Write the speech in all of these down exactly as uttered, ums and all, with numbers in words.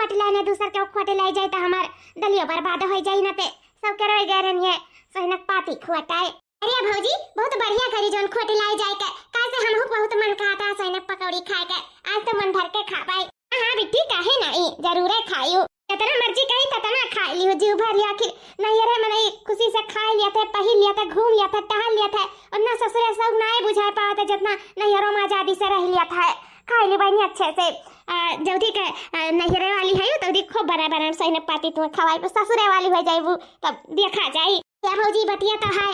खोट लाए ना दूसर के खोटे लाई जाए त हमार दलियो बर्बाद होइ जाई ना ते। सब के रोए गए रहनी है, सोहिनक पाती खोटाए। अरे भौजी, बहुत बढ़िया करी जौन खोटे लाई जाए के, काहे से हमहू के बहुत मन कहत रहा सोहिनक पकौड़ी खाए के। आज तो मन भर के खाबाई। हाँ बिट्टी, काहे नाई, जरूरे खाइयो। जितना मर्जी कही ततना खाई लियो, जीव भर लियो। आखिर नैहरे मनई खुशी से खाई लिया थे, पहिर लिया थे, घूम लिया थे, टहल लिया थे, उतना ससुरे शौक नाई बुझाए पावत है जितना नैहरों में आजादी से रह लिया था। खाई ली बहनी अच्छे से। आ, जल्दी के, आ, नैहरे वाली है, जल्दी खूब बना बना सोहिनक पाती तुम्हें खवाई, ससुरे वाली हो जाए वो, तब देखा जाए। या भौजी, बतिया तो है,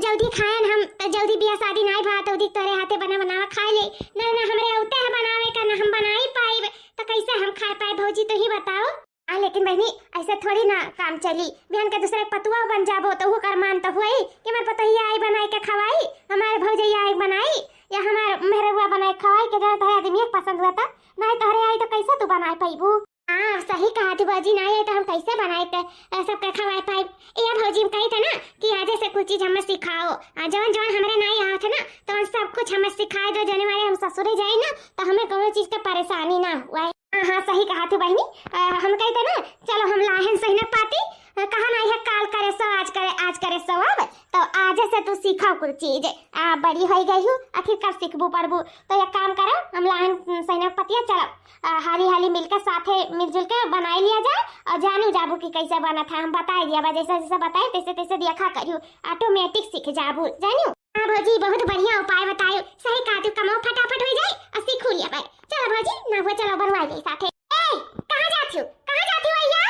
जल्दी खाएन हम, त जल्दी बियाह शादी नाई भा, जल्दी तोरे हाथे बना बनावा खाए ले। ना, ना, हमरे औते है बनावे का, ना हम बनाई पाइब, त कैसे हम खाए पाए भौजी, तू ही बताओ। आ, लेकिन बहनी, ऐसे थोड़ी ना काम चली। बिहान के दूसरे के पतुआ बन जाबो, तो वो करमान तो हुई कि हमार पतोहिया आई बनाई के खवाई, हमार भौजैया आई बनाई, या हमार मेहररुआ बनाई खवाई, के जाने तोहरे आदमी एक पसंद हुआ था, नाई तोहरे आई तो कैसे तू बनाए पैबू? हाँ, सही कहा तू भौजी, नाई आई तो हम कैसे बनाए के, अ, सबके खवाए पाइब? ए भौजी, हम कही थे ना कि आज से कुछ चीज हमें सिखाओ, आ, जवन जवन हमरे नाई आवत है ना, तो उन सब कुछ हमें सिखाए दो, जने मारे हम ससुरे जाए ना, तो हमें कोनो चीज के परेशानी ना हुआ। हाँ, हाँ, सही कहा तू बहनी। अ, हम कही थे ना, चलो हम लाहन सोहिनक पाती, अ, कहा नाई है काल करे सो, आज करे, आज करे सो अब, तो आज से तू सीखो कुछ चीज। आ, बड़ी होई गई हूँ, आखिर कब सीखबू पढ़बू? तो एक काम करो, हम लाहन सोहिनक पतिया चलो, अ, हाली हाली मिलकर साथे मिलजुल के बनाई लिया जाए और जानू जाबू कि कैसे बनत है। हम बताई दिया बा, जैसे जैसे बताए तैसे तैसे देखा करियो, automatic सीख जाबू, जानियो। हाँ भौजी, बहुत बढ़िया उपाय बतायो। सही कहा तू, कमाओ फटाफट हो जाए और सीखू लिया भाई। चलो भौजी, ना हुआ, चलो बनवा ले साथे। ए, कहाँ जाती हो? कहाँ जाती हो भैया?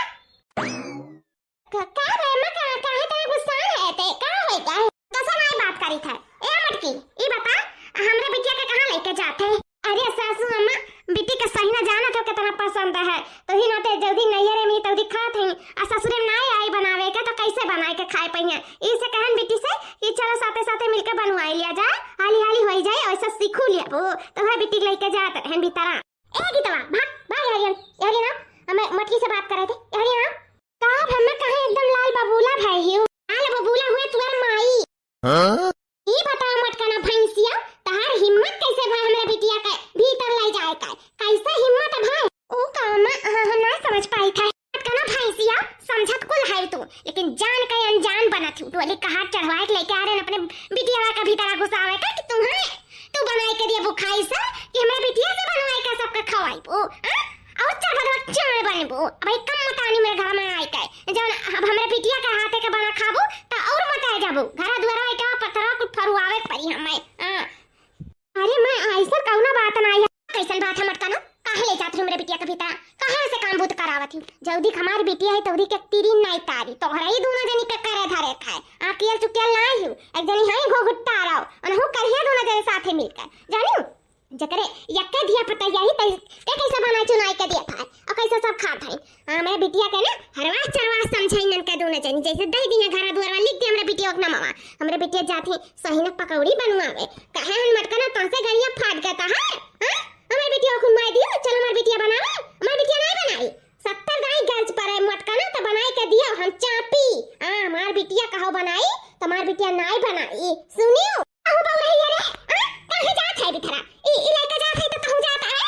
क-, का रे अम्मा, का, काहे इतना गुस्सा है ते? का होई, का है? कैसे नहीं बात करी था? ए मटकी, ई बता, हमरे बिटिया के कहाँ लेके जाते? अरे सासू अम्मा, बिट्टी के सही ना जानत हो कितना पसंद है, तो ही नाते जल्दी नैहरे में तल्दी खात हैं, आ ससुरे में ना आई बनावे के तो कैसे बनाए के खाए पइहें? इसे कहन बिट्टी से कि चलो साथे साथे मिलके बनवाई लिया जाए, हाली हाली होई जाए, ऐसा सीखू लिया वो, तो है बिट्टी के लेके जात रहन भीतरा। ए गीतवा, भाग, भाग यहाँ, यहाँ ना, हमें मटकी से बात करे थे, यहाँ ना। का अब हमें कहे एकदम लाल बबूला भई हियो? लाल बबूला हुए तुअर माई। हाँ? ई बताओ मटकना भैंसिया, तहार हिम्मत कैसे भय हमरा बिटिया के भीतर ले जाए के? कैसे हिम्मत भय? ओ का अम्मा, हाँ, हम ना समझ पाई थे। मटकना भैंसिया, समझत कुल है तू, लेकिन जान के अनजान बनत हूँ। टोली कहार चढ़वाए के लेके आ रहे हैं अपने बिटिया के भीतर घुसावे का कि तुम्हें तू बनाई के दिया बुखाई से कि हमरा बिटिया से बनवाई का सबके खवाई बो, हाँ? और चार बदवा चार बनबो। अब एक कम मतानी मेरे घर में आई के, जौन अब हमरा बिटिया के हाथे के बना खाबो, त और मताए जाबो। घर दुआरा के पत्थरा कुछ फरुआवे के परी हमें, हाँ। अरे मैं ऐसा कौनो बात ना है। कैसन बात है मटकना? काहे ले जात हूँ मेरे बिटिया के भीतर? कहाँ से काम बूत करावत हूँ? जल्दी हमारी बिटिया है, तौरी के तीरी नहीं तारी, तोहरा ही दोनों जनी के करे धरे खाए। आ कियल चुकियल ना हूँ, एक जनी है घोघुट्टा रहो, उनहु करिए दोनों जने साथे मिलकर, जानियो? जकरे यक्के धिया पुता यही तै, ते कैसे बनाए चुनाई के दिया था, और कैसे सब खात है। हाँ, मेरे बिटिया के ना हरवास चरवास समझाई नन के दोनों जनी, जैसे दे दिए घर दुआर वाली, लिख दिया हमरे बिटिया के नमवा। हमरे बिटिया जात ही सहीना पकौड़ी बनवावे। काहे हन मटकना तोसे गरिया फाट गता है? हाँ? हमरे बिटिया को मार दियो, चलो हमार बिटिया बनावे, हमार बिटिया नहीं बनाई। सत्तर दाई गरज परे मटकना त बनाई के दियो हम चापी। हाँ, हमार बिटिया कहो बनाई, त हमार बिटिया नाई बनाई। सुनियो, कहू बहु रही है रे, हाँ? काहे जात है बिथरा? ई, ई लइका जात है त कहूँ जात है?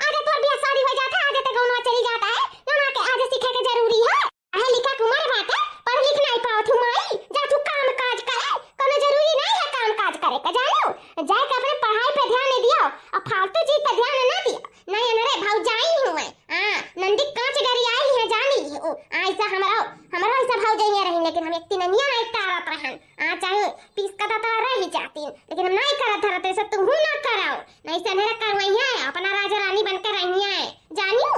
आगे तोर बियाह शादी हो जात है, आगे ते गौनवा चली जात है, ना, ना के आगे सीखे के जरूरी है। पढ़े लिखे के उम्र बाटे, पढ़ लिख नाई पावत हूँ माई, जा तू काम काज करे, कोनो जरूरी नहीं है काम काज करे का, जानो? जाए के अपने पढ़ाई पे ध्यान दियो, और फालतू चीज पे ध्यान ना दियो। नहीं अनरे भौजाई हुए, हाँ, नंदी कांच डरी आई है, जानी लियो। आ, ऐसा हमरो, हमरो ऐसा भौजाई रही, लेकिन हम एक तिननिया नहीं तारत रहन। आ, चाहे पीस कदा तो रह ही जाती, लेकिन हम नहीं करत धरत, ऐसा तू ना कराओ, नहीं से अनरे करवाई है, अपना राजा रानी बन के रही है, जानियो?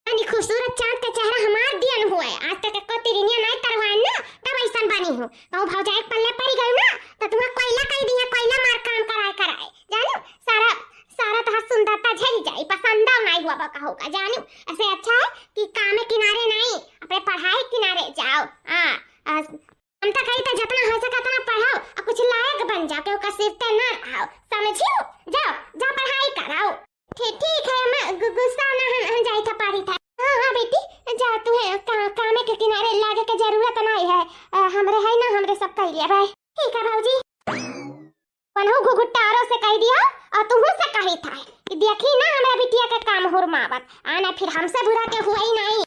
यानी खूबसूरत चांद का चेहरा हमार दियन हुए, आज तक एको तिरिनिया नाई तरवाए ना, तब ऐसन बनी हूँ। कहूँ भौजाई के पल्ले पड़ी गई ना, तो तुम्हें कोयला कह दिया, कोयला मार काम कराए कराए। जानो, सारा, सारा तोहार सुंदरता झरी जाई, पसंद नाई हुआ बा कहूँ का, जानो। ऐसे अच्छा है कि काम के किनारे नहीं, अपने पढ़ाई के किनारे जाओ। हाँ, आ, हम तो कही तो जितना हो सके उतना पढ़ाओ, और कुछ लायक बन जाओ, केहू का सिर ते ना रहो, समझियो? जाओ, जाओ पढ़ाई कराओ। ठीक, ठीक है, मैं गु-, गुस्सा ना, हम, हम जाई था पारी था। हाँ, हाँ बेटी, जा तू है, का-, कामे के किनारे लागे के जरूरत नहीं है। अ, हमरे है ना, हमरे सब कह लिया भाई। ठीक है भौजी। वनहु घुघुट्टारो से कह दिया और तुहू से कही था कि देखी ना हमरा बिटिया के काम हुरमावत, आना फिर हमसे बुरा के हुआ ही नहीं।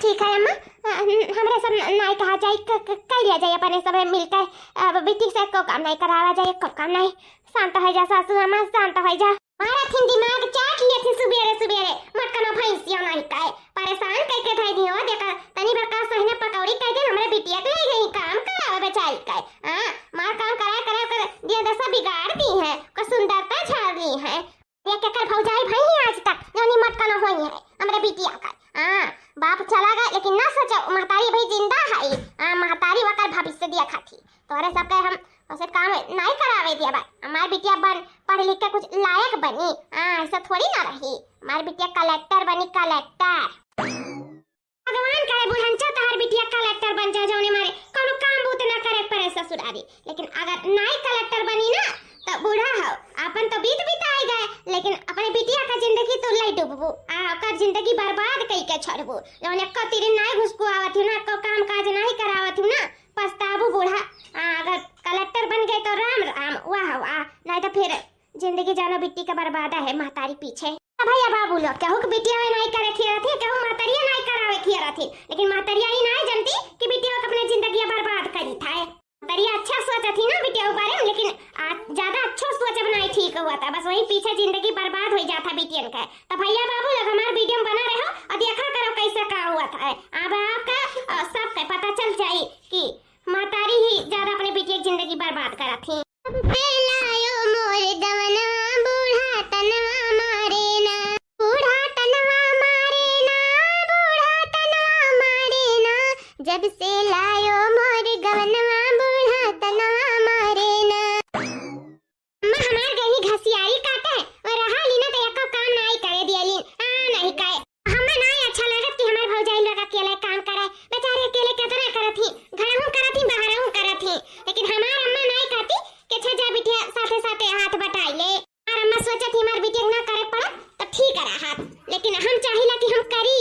ठीक है अम्मा, अ, हमरे सब न-, नाई कहा जाई, क-, क-, कर लिया जाई अपने सब मिलकर। अब बिटिया से को काम नाई करावा जाई, को काम नाई। शांत होइ जा सासू अम्मा, शांत होइ जा। मारा थिन दिमाग चाट लिया थी सुबेरे सुबेरे, मटकना भैंसिया नाई काहे। परेशान कइके धइ दियो, देखा तनी बड़का सहने पकौड़ी कइ दे, हमरे बिटिया के ले गई काम करावे बेचारी काहे। हाँ, मार काम कराए कराए कर दिया दशा बिगाड़ दी है, को सुंदरता झाड़ ली है। ये केकर भौजाई भई है आज तक, जौनी मटकना होई है हमरे बिटिया का। हाँ, बाप चला गए, लेकिन ना सोचो, महतारी अभी जिंदा है। हाँ, महतारी वकर भविष्य देखा थी। तोरे सबके हम वैसे काम नाई करावे दिया बा। हमार बिटिया बन, पढ़ लिख के कुछ लायक बनी। हाँ, ऐसा थोड़ी ना रही। हमार बिटिया कलेक्टर बनी, कलेक्टर। भगवान करे बुढ़नचा तहार बिटिया कलेक्टर बन जाए, जौने मारे कौनो काम बूत ना करे पड़े ससुरारी। लेकिन अगर नाई कलेक्टर बनी ना, तो बूढ़ा हो, अपन तो बीत बिताई गए, लेकिन अपने बिटिया का जिंदगी तो लई डूबबू, आ ओकर जिंदगी बर्बाद कई के छोड़बू। जौने को तीरे नाई घुसकू आवत हूँ ना, को काम काज नाई करावत हूँ ना, पछताबू बूढ़ा। आ, अगर कलेक्टर बन गए तो राम राम, वाह वाह, नाई तो फिर जिंदगी जानो बिट्टी का बर्बाद है महतारी पीछे। अब भैया बाबू लोग, केहू के बिटिया में नाई करे खिया रहती, केहू महतरिया नाई करावे खिया रहती, लेकिन महतरिया ही नाई जानती कि बिटिया के अपने जिंदगी बर्बाद करी था। महतरिया अच्छा सोचत ही ना बिटिया के बारे में, लेकिन आ, ज्यादा अच्छा सोच अब नाई ठीक हुआ था, बस वही पीछे जिंदगी बर्बाद हो जाता बिटियन का। तो भैया बाबू लोग हमारे वीडियो में बना रहे हो और देखा करो कैसे का हुआ था। अब आपका अ, सबके पता चल जाई कि महतारी ही ज्यादा अपने बिटिया की जिंदगी बर्बाद करत ही। लायो मोर गवनवा बूढ़ा तनवा मारे ना, बूढ़ा तनवा मारे ना, बूढ़ा तनवा मारे ना, जब से लायो मोर गवनवा बूढ़ा तनवा मारे ना। अम्मा हमार गई घसियारी काटे और रहा लीना तो एको काम नाई करे दियलीन। आ नहीं काए। हमें नाई अच्छा लागत कि हमार भौजाई लोग अकेले काम करे। बेचारी अकेले कितना करत ही, घरहू करत ही, बाहरहू करत ही। लेकिन हमार अम्मा नाई कहती कि अच्छा जा बिटिया साथे साथे हाथ बटाई ले। हमार अम्मा सोचत ही हमार बिटिया ना करे पड़त तो ठीक रहा। लेकिन हम चाहिला कि हम करी,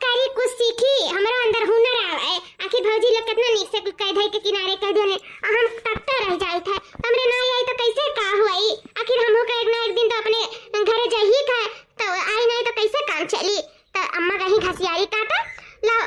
करी कुछ सीखी, हमरो अंदर हुनर आवे। आखिर भौजी लोग कितना नीक से कुल कह धई के किनारे कह देने, आ हम टकता रह जाई थे। हमरे ना आई तो कैसे का हुई? आखिर हमहू का एक ना एक दिन तो अपने घरे जाही था, तो आई नहीं तो कैसे काम चली? तो अम्मा कहीं घसियारी काटा, ला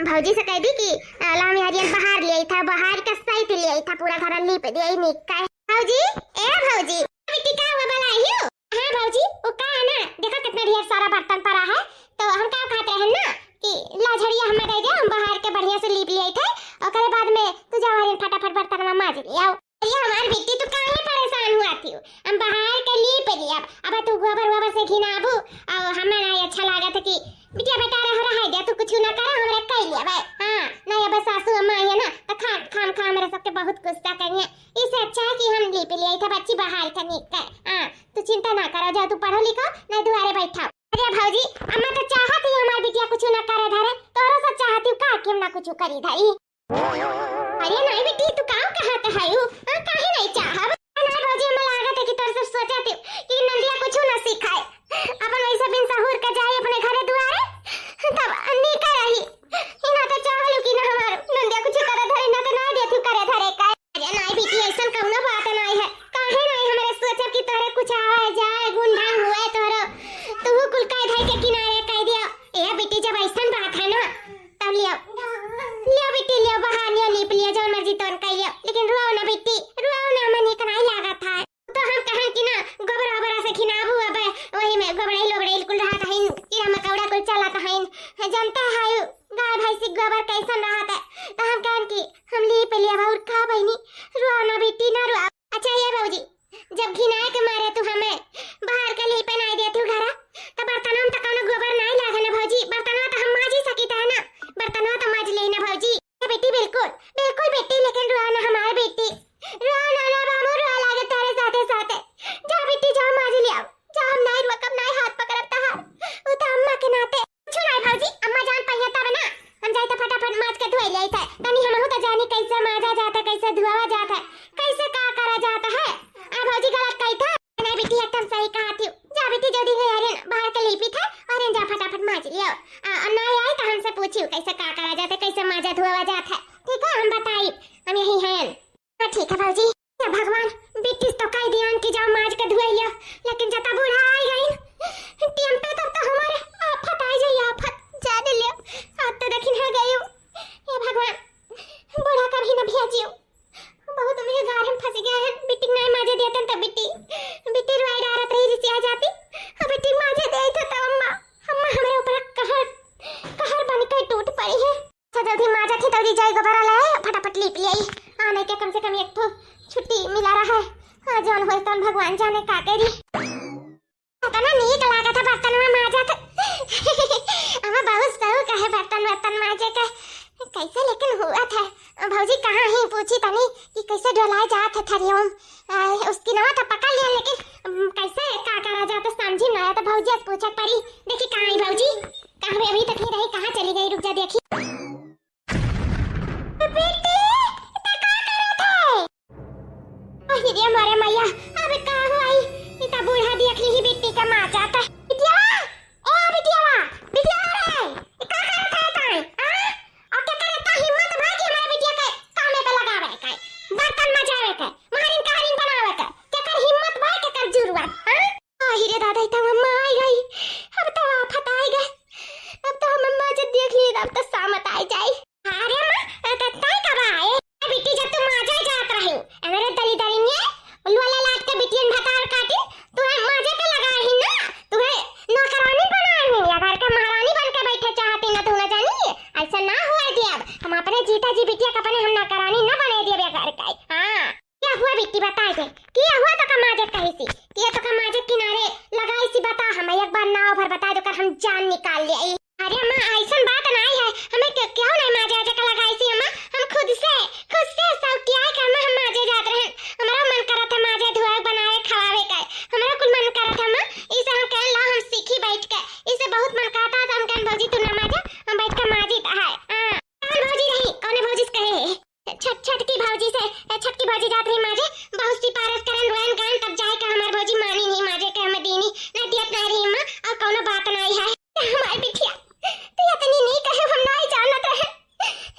भौजी से कह दी कि अ, ला मेहरियन बहार ले आई था, बहार का सहित ले आई था, पूरा घर लीप दे आई नीक का। भौजी, ए भौजी, बिट्टी का हुआ भला आई हो? हाँ भौजी, वो का है ना, देखो कितना ढेर सारा बर्तन पड़ा है, तो हम का कहते हैं ना कि ला झड़िया हमें दे दे, हम बहार के बढ़िया से लीप लिए थे, ओकरे बाद में तू जा हरिन फटाफट बर्तनवा माज ले आओ। अरे हमार बिट्टी, तू काहे परेशान हुआ थी? हम बहार के लीप लिया, अब तू गोबर वोबर से घिनाबू, और हमें ना अच्छा लागत है कि बिटिया बेटा रहो, रहे दे, तू कुछ ना करो, हमरा कह लिया भाई। हाँ, नहीं अब सासू अम्मा आई है ना, तो खा खाम खा हमरा सबके बहुत गुस्सा करिए। इससे अच्छा है कि हम लीप लिए थे बच्ची बहार के नीक के। हाँ, तू चिंता ना करो, जा तू पढ़ो लिखो, नहीं दुआरे बैठा। अरे भौजी, अम्मा तो चाहत ही हमार बिटिया कुछ ना करे धरे, तोरो सब चाहत ही का कि हम ना कुछ करी धरी। अरे नहीं बिट्टी, तू का कहत है यू? हाँ, काहे नहीं चाहब? नहीं भौजी, हमें लागत है कि तोर सब सोचत ही कि नंदिया कुछ ना सिखाए, अपन वैसे बिन सहूर के जाए अपने घरे दुआरे, तब नीक रही। इना तो चाहलू कि ना हमार नंदिया कुछ करे धरे, ना तो ना देती करे धरे का। अरे नाई बिट्टी, ऐसन कौनो बात नाई है। काहे नाई हमरे सोचब कि तोरे कुछ आवे जाए, गुण ढंग हुए तोरो, तू कुल कह धई के किनारे कह दिया। ए बिट्टी, जब ऐसन बात है ना, तब लियो, लियो बिट्टी, लियो बहार लियो, लीप लियो, जौन मर्जी तौन कह लियो, लेकिन रुआओ ना बिट्टी, रुआओ ना, मन एक नाई लागत है। तो हम कहन कि ना गोबर ओबर से घिनाबू, अब वही में गोबड़ई लोबड़ई कुल रहत हइन, कीड़ा मकोड़ा कुल चलत हइन। जानते हैं गाय भैंसी गोबर कैसन रहत है, तो हम कहन कि हम लीप लिया और का बहनी, रुआ ना बेटी ना रुआ। अच्छा ये भौजी, जब घिनाए के मारे तू हमें बाहर के लीपे नाई देती हूँ घरा, तो बर्तनवा में तो कौनो गोबर नाई लागे ना भौजी, बर्तनवा तो हम माजी सकी है ना, बर्तनवा तो माज ले ना भौजी। ए बेटी, बिल्कुल, बिल्कुल बेटी, लेकिन रुआ ना हमार बेटी। रुआ ना, ना बाबू, रुआ लागे तारे साथे साथे। जा बेटी, जा माज ले आओ। जा, हम नाई रुआ, कब नाई हाथ पकड़ब तहार। वो तो अम्मा के नाते। कुछ नाई भौजी, अम्मा जान पाइया तब ना। हम जाई तो फटाफट माज के धोई ले थे। तनी हमहू तो जानी कैसे माजा जाता, कैसे धुआवा जाता, कैसे का करा जाता है। आ भौजी गलत कही था। नहीं बेटी, एकदम सही कहा थी। जा बेटी, जल्दी से अरे बाहर के लीपी था और जा फटाफट माज लियो। आ, और नाई आई तो हमसे पूछियो कैसे का करा जाता, कैसे माजा धुआवा जाता है। ठीक है, हम बताई, हम यही हैं। हाँ, ठीक है भौजी। हे भगवान, बेटी तो कह दिया कि जाओ माज के धुआई लियो, लेकिन जता बूढ़ा आई गई टेम पे, तब तो हमारे आफत आई जाई, आफत। जाने लियो, आज तो देखी जल्दी माजा थी, जल्दी जाई गोबरा ले, फटाफट लीप ले आई। हाँ, नहीं के कम से कम एक ठो छुट्टी मिला रहा है। हाँ, जौन होई तौन भगवान जाने का करी। इतना नीक लागत है बर्तन में माजा तो। हमें बहुत शौक है बर्तन बर्तन माजे का। कैसे लेकिन हुआ था? भौजी कहाँ ही पूछी तनी कि कैसे डोलाए जात है थरियो में। आ, उसकी नवा तो पकड़ लिया, लेकिन, अम, कैसे का करा जात है समझी ना आया, तो भौजी से पूछे पड़ी। देखी कहाँ है भौजी, कहाँ पे अभी तक नहीं रही, कहाँ चली गई? रुक जा देखी। बेटी, इतना का करत है? अहि रे मोरे मैया, अब का होई? ई त बूढ़ा देख ली बिट्टी के माजा त। बिटिया, ए बिटिया, बिटिया रे, ई का करत है ताई? हाँ? और केकर इतना हिम्मत भाई कि हमारे बिटिया के कामे पे लगावे के, बर्तन मजावे के, महारिन कहारिन बनावे के? केकर हिम्मत भाई, केकर जुर्रत, हाँ? अहि रे दादा, ई त हम अम्मा आई गई। अब त आफत आई गई। अब त हम अम्मा जब देख ली, अब त सामत आई जाई। अरे अम्मा, त ताई कब आए? ए बिट्टी, जब तू माजे जात रही, हमरे दली दली में लोला लाट के बिटियन भतार काटिन, तुहे माजे के लगा ही ना, तुहे नौकरानी बनाए ही, या घर के महारानी बन के बैठे चाहती ना, तू ना जानी, ऐसा ना हुआ दिया। हम अपने जीता जी बिटिया के अपने हम नौकरानी ना बने दिया घर का। हाँ। क्या हुआ बिट्टी, बताए दे। क्या हुआ तो का माजे कही सी? क्या तो का माजे किनारे लगाई सी, बता, हम एक बार नाव भर बताए दो कर हम जान निकाल ले। अरे अम्मा, ऐसन बात नहीं है, हमें क्यों, क्यों नहीं माजे आजे का लगाई सी अम्मा? हम खुद से, खुद से सब किया है कि अम्मा हम माजे जात रहे। हमारा मन करत है माजे धोए, बनावे, खवावे का। हमारा कुल मन करत है अम्मा, इसे हम कह ला हम सीखी बैठ के। इसे बहुत मन करता है तो हम कहन भौजी तू ना माजे, हम बैठ के माजी है। हाँ। कौन भौजी रही, कौन भौजी से कहे? छट-, छटकी भौजी से, ए, छटकी भौजी जात रही माजे, बहुत सिफारिश करन, रोयन गायन, तब जाए के हमार भौजी मानी नहीं माजे के हमें दीनी, नहीं दियत नहीं रही माँ, और कौनो बात नहीं है। हमार बिटिया, तू इतनी नहीं कहे, हम नहीं जानत रहे।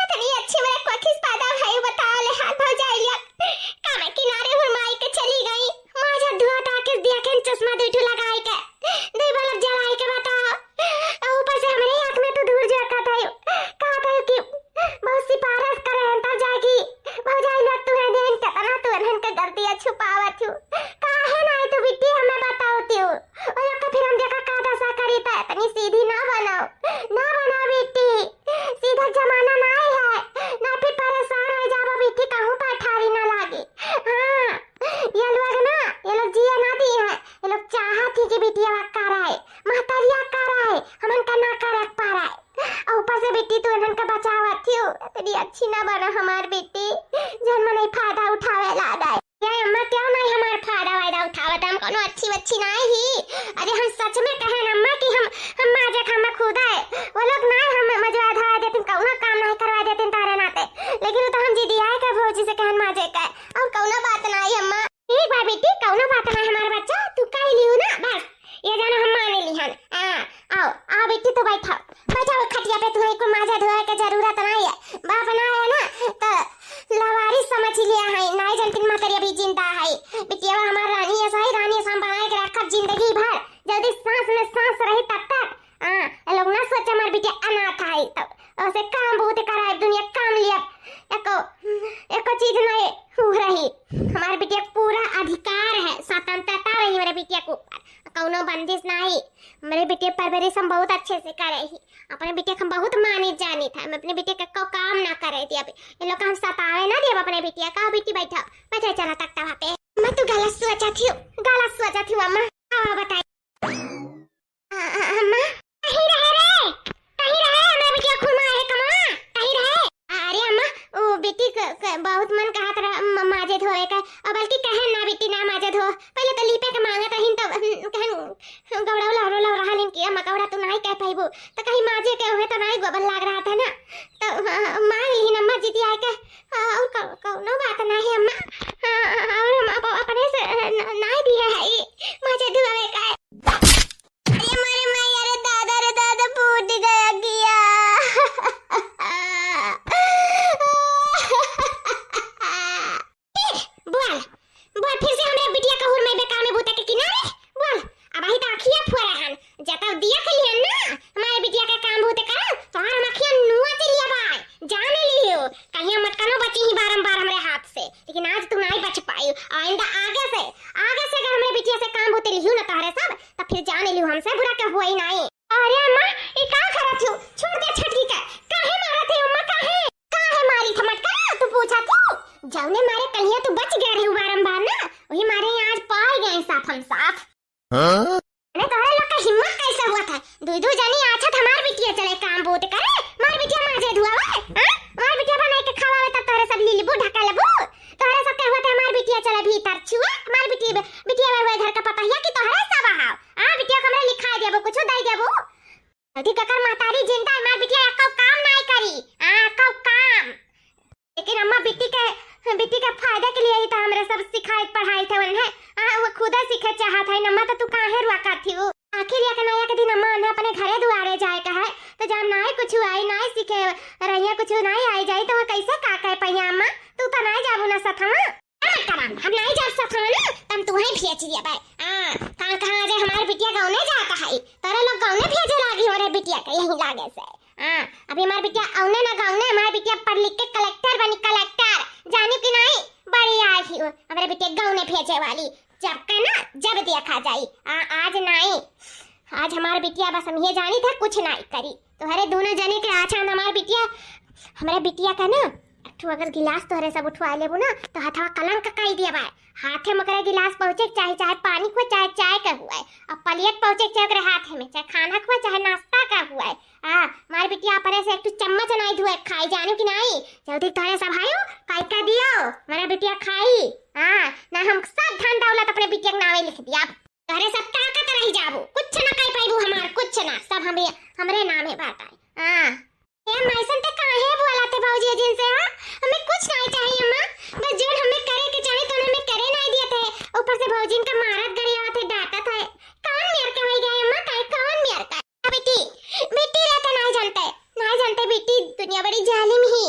इतनी अच्छी मेरे कोखिस पैदा भई, बता ले हाथ भौजाई लिया। कामे किनारे हुरमाई के चली गई, माजा धुआ ताके दिया के चश्मा दुई ठो लगाई के, दुई बल्ब जलाई के बताओ। और ऊपर से हमरे आँख में तू धूर झोंकत है, कहत है कि बहुत सिफारिश करे हैं, तब जाके भौजाई लोग तुहे देन, केतना तू इन्हन के गलतियाँ छुपावत हूँ। काहे नाई तू बिट्टी हमें बतावती हूँ? और ओके फिर हम देखा का दशा करी, त इतनी सीधी ना बनाओ, ना बनाओ बिट्टी। सीधा जमाना नाई है, ना फिर परेशान हो जाबो बिट्टी, कहूँ पर ठारी ना लागे। हाँ, ये लोग ना, ये लोग जिए ना दिए हैं, ये लोग चाहत ही कि बिटिया करे, महतरिया करे, हमन का ना करे पारे। और ऊपर से बिट्टी तू इन्हन का बचावत हूँ, इतनी अच्छी ना बना हमार बिट्टी, जन मनई फायदा उठावे लागे। ये अम्मा क्यों नहीं हमार फायदा वायदा उठावत, हम कोनो अच्छी बच्ची नहीं ही। अरे हम सच में कहे ना अम्मा कि हम, हम माजे खामा खुद है, वो लोग नहीं हम मजवा धरा देते, कौनो काम नहीं करवा देते तारे नाते, लेकिन वो तो हम जिदिया है के भौजी से कहन माजे का, और कौनो बात नहीं अम्मा। ठीक बा बेटी, कौनो बात नहीं हमार बच्चा, तू कह लियो ना बस। ये जानो हम माने लिहन। आ, आओ, आओ बेटी, तू बैठा, बैठा वो खटिया पे, तुम्हें कोई माजा धोए के जरूरत नहीं है। बाप ना है ना, तो लवारिस समझ लिया है, नहीं जानती महतरिया भी जिंदा है। बिटिया हमार रानी ऐसा ही, रानी ऐसा हम बनाए के रखब जिंदगी भर, जल्दी सांस में सांस रही तब तक। हाँ, ये लोग ना सोचे हमार बिटिया अनाथ है, तो उसे काम बहुत कराए, दुनिया काम लिया, एको, एको चीज नहीं हो रही। हमार बिटिया के पूरा अधिकार है, स्वतंत्रता रही मेरे बिटिया के ऊपर। कौनो बंदिश नहीं। मेरे बिटिया परवरिश हम बहुत अच्छे से करे ही। अपने बिटिया के हम बहुत मानित जानित है। हम अपने बिटिया के को काम ना करे दिया। ये लोग हम सतावे ना दिया अपने बिटिया का। बेटी बैठा, बैठा चला तख्ता वहाँ पे। मैं तू गलत सोचा थी, गलत सोचा थी अम्मा। हाँ, बताई। अ-, अ-, अम्मा। कहीं रहे रे? कहीं रहे? मेरे बिटिया खुरमा है कमवा। कहीं रहे? अरे अम्मा, ओ बेटी क-, क-, बहुत मन कहत रहा म-, माजे धोए का। और बल्कि कहे ना बेटी ना माजे धो। पहले तो लीपे के मांगत रहिन तो, हम्म, कहन गौड़ा उला उला रहा लेकिन कि अम्मा गौड़ा तू नहीं कह पाइबू। तो कहीं माजे के हुए तो नहीं गोबर लाग रहा था ना। तो, अ, मांग ली अम्मा जीती आए के। अ, और कौ-, कौनो बात नहीं अम्मा। अ, और हम अप-, अपने से, अ, न-, नहीं दिए है ये माजे धोए का। अरे मोरे माई, अरे दादा, रे दादा, फूट गया गिया। बोल, बोल, फिर से हमरे बिटिया कहूर में बेकार में बूता के किनारे, बोल, अब अही त अखिया फोरा हन, जतौ दिया के लिए ना, हमारे बिटिया का काम बूते करा, तो हम अखिया नुआ से लिया बाय, जाने लियो, कहीं मटका कुछ आई नाई सीखे रहिया, कुछ नाई आई जाई तो वो कैसे का कह पाई अम्मा? तू तो नाई जाबू ना सथवा। ना करम, हम नाई जाब सथवा ना, तम तुहे भेज दिया बाय। हाँ, कहाँ कहाँ जे हमार बिटिया गौने जाता है, तोरे लोग गौने भेजे लागी हो रे बिटिया के यहीं लागे से। हाँ, अभी हमार बिटिया औने ना गौने, हमार बिटिया पढ़ लिख के कलेक्टर बनी, कलेक्टर। जानी कि नाई? बड़ी आई ही हमारे बिटिया गौने भेजे वाली। जब के ना, जब देखा जाई। आ, आज नाई, आज हमार बिटिया बस हम ये जानी था, कुछ नाई करी। तोहरे दोनों जने के आछा हमार बिटिया, हमारे बिटिया का ना, एक ठो अगर गिलास तोहरे सब उठवा लेबू ना, तो हथवा कलंक कई दिया बाय। हाथे में ओकरे गिलास पहुँचे के चाहे, चाहे पानी को, चाहे चाय का हुआ है, और प्लेट पहुँचे के चाहे ओकरे हाथे में, चाहे खाना को, चाहे नाश्ता का हुआ है। आ, हमार बिटिया अपने से एक ठो चम्मच नाई धुए खाई, जानू कि नाई? जल्दी तोहरे सब आयो, काई का दियो, हमारा बिटिया खाई। हाँ, ना हम सब धन दौलत अपने बिटिया के नामे लिख दिया। तोहरे सब ताकत रही जाबू, कुछ ना कह पाइबू हमार, कुछ ना, सब हमें, हमरे नामे बात आए। हाँ। ए अम्मा, ऐसन ते काहे बोला थे भौजी जिनसे, हाँ? हमें कुछ नहीं चाहिए अम्मा, बस जोन हमें करे के चाहिए तो हमें करे नहीं दिया थे। ऊपर से भौजी इनका मारत गरियावत है, डांटत है। कौन मेर के होई गए अम्मा, काहे कौन मेर का? बेटी, बेटी रहते नहीं जानते, नहीं जानते बेटी, दुनिया बड़ी जालिम ही।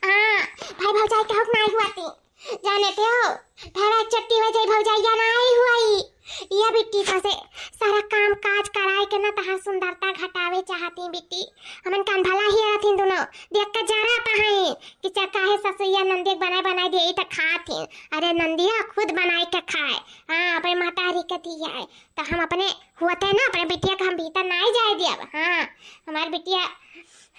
हाँ, भाई भौजाई का हक नहीं हुआ थी। जाने थे हो, भैया चट्टी हो जाई भौजैया ना आई हुई। या बिट्टी तो से सारा काम काज कराए के ना तहार सुंदरता घटावे चाहती बिट्टी। हमन कान भला ही रहथिन दोनों। देख के जरा तो हैं कि चा काहे ससुइया नंदी के बनाए बनाए दिए तो खाथिन। अरे नंदिया खुद बनाए के खाए। हाँ, अपने महतारी के दिया है। तो हम अपने होते ना, अपने बिटिया के हम भीतर ना ही जाए दिया। हाँ, हमार बिटिया